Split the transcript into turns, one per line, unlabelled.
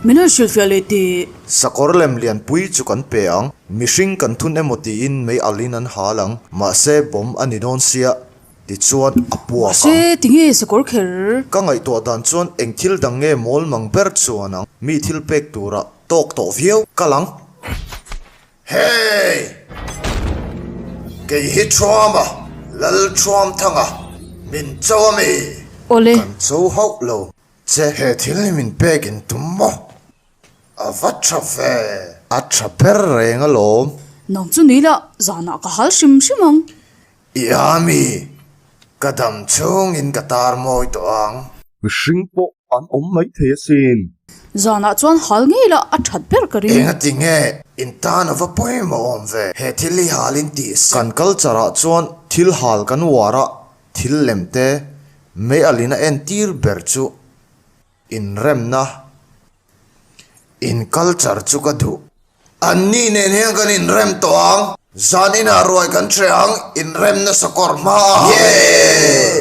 Min rawn hrilhfiah leh teh.
Sakawr lem lianpui chu kan pe ang. Mihring kan thun emaw tiin mei alhin an hal ang. Mahse bomb a ni dawn sia, tichuan a puak ang.
Mahse tinge sakawr kher?
Ka ngaihtuah dan chuan eng thil dang nge mawl mang ber chuan ang. Mi thil pek tura tawk tawh viau ka lang. Hey! Kei hi Thuama, Lal Thuamthanga, min cho a mi?
Awle.
Kan cho hauh lo che. He thil hi min pek in tum maw? A va tha ve. A tha ber reng alawm.
Nang chu ni la, zanah ka hal hrim hrim ang.
I a mi, ka dam chhungin ka tar mawi tawh ang. Mihring pawh an awm mai thei asin.
Zanah chuan hal ngei la a that ber ka ring.
Engati nge in tan a va pawimawh awm ve? He thil hi hal in tih sak. Kan culture ah chuan thil hal kan uar a, thil lem te mei alin a entir ber chu inremna In culture chu ka duh. Anni nen hian kan inrem tawh ang. Zan inah ruai kan hre ang, inremna sakawr hma a. Yay!